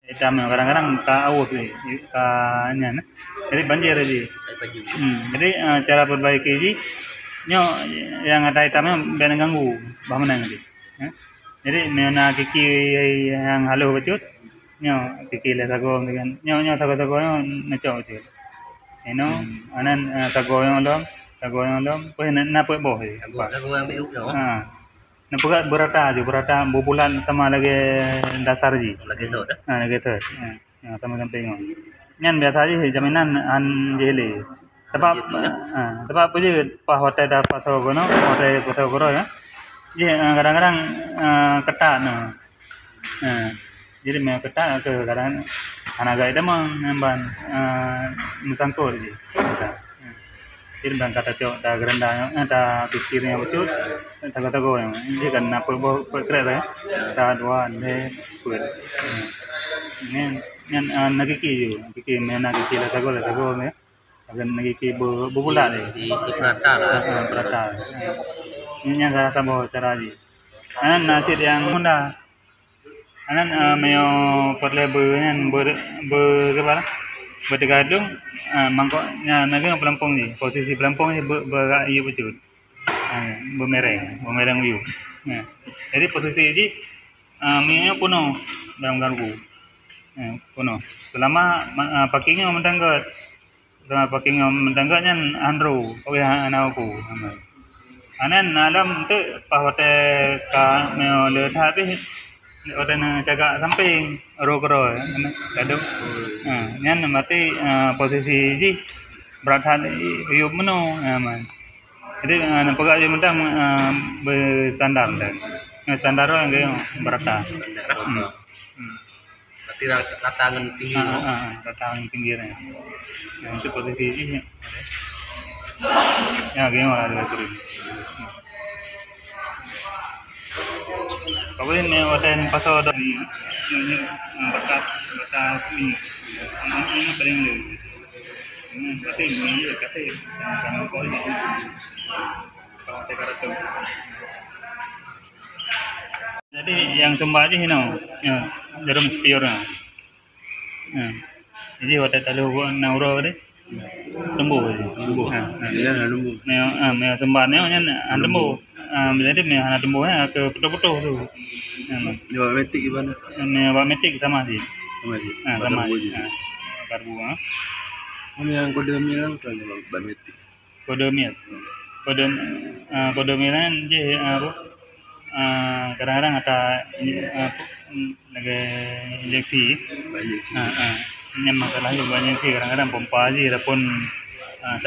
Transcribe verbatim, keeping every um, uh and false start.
Hitam nyoe kadang-kadang ka aweueh jih, ka nyan. Jadi banjir jih. Air paju. Hmm, jadi, eh, cara perbaiki jih, nyoe nyang ata hitam nyoe bèk neuganggu, bah meunan jih. Eh, jadi meunyoe na kiki nyang halôh bacut, nyoe kiki lé sagoe meunan. Nyoe, nyoe sagoe-sagoe nyoe neucok bacut. Inoe, anan, eh, sagoe nyang lom, sagoe nyang lom, peuh na, na peuet boh jih. Sagoe, sagoe nyang beuh nyoe. Ha. Neupeugah beurata jih, beurata beubulat sama lagèe dasar jih. Lagèe sot, eh? Ha, lagèe sot. Ha, ha, sama sampéng nyoe. Nyan biasa jih jaminan han jih lé. Sabab, ha, sabab peue jeuet paih watèe tapasoe keunoe, watèe pasoe keudroe, ya. Jih, eh, kadang-kadang, eh, keutat nyoe. Eh, jadi meunyoe keutat keu kadang hana gèt tamong nyan ban, eh, meusangkot jih. Jadi ban ka tacok, tageuranda nyoe, eh, tapikir nyoe bacut, tagoe-tagoe nyoe. Jadi kan na peuet boh, peuet krek, eh. Sa, dua, lhèe, peuet. Eh. Nyan, nyan, eh, na kiki ju, kiki, meunan kiki lé sagoe, lé sagoe, ya. Akan na kiki beu-, beubulat, eh. Di, di peurata lah. Ah, ah, peurata. Eh. Nyan, nyan salah saboh cara jih. Nyan na cit nyang mudah. Anan, eh, meunyoe peureulèe beu nyan, beu, beu, apa lah? Beu teugadong, eh, mangkok nyan lagèe peulampong jih. Posisi peulampong jih beu, beu rak yub bacut. Eh, beu mireng, beu mireng yub. Eh, jadi posisi jih, eh, minyeuk nyoe peunoh dalam garpu. Eh, peunoh. Seulama ma-, eh, paki nyoe meuntanggot. Seulama paki nyoe meuntanggot nyan han ro, oh ya, hana uku. Anan na lom teuk paih watèe ka meunyoe le that pih, watèe neucagak sampéng, ro keudroe, gadôh. Ha, nyan berarti, eh, posisi jih brat that yub meunoe, ha, man. Jadi, eh, neupeugah jih mantong, eh, beusandar dan. Nyoe standar nyoe beurata. Hmm. Hmm. Berarti ra-, rata ngon pinggir, ah, ah, rata ngon pinggir, ya. Nah, itu posisi jih, ya. Ya, gini malah ada turun. Pokoknya ni watèe pasoe dah ni, ni, ni, batas, batas ni. Ini, ini paling dulu. Ini berarti ini kata ya, sama kau ini. Kalau saya kata tu. Jadi nyang sumbat jih inoe, ya, jarum spion nyoe. Ya. Jadi watèe taloh buet na uroe tadi, teumbôh jih. Teumbôh. Ha, ha. Iya, teumbôh. Meunyoe, ha, meunyoe sumbat nyoe nyan han teumbôh. Ha, jadi meunyoe hana teumbôh, ha, keu putôh-putôh tu. Ha. Nyoe bak metik gimana? Meunyoe bak metik sama jih. Sama jih. Ha, sama jih. Ha. Garpu, ha. Meunyoe nyang kode milang kan bak metik. Kode miet. Kode, eh, kode miet nyan jih, eh, apa, eh, kadang-kadang ata, eh, apa, lagèe injeksi. Injeksi. Ah, ah. Nyan masalah jih bukan injeksi, kadang-kadang pompa jih ataupun, eh,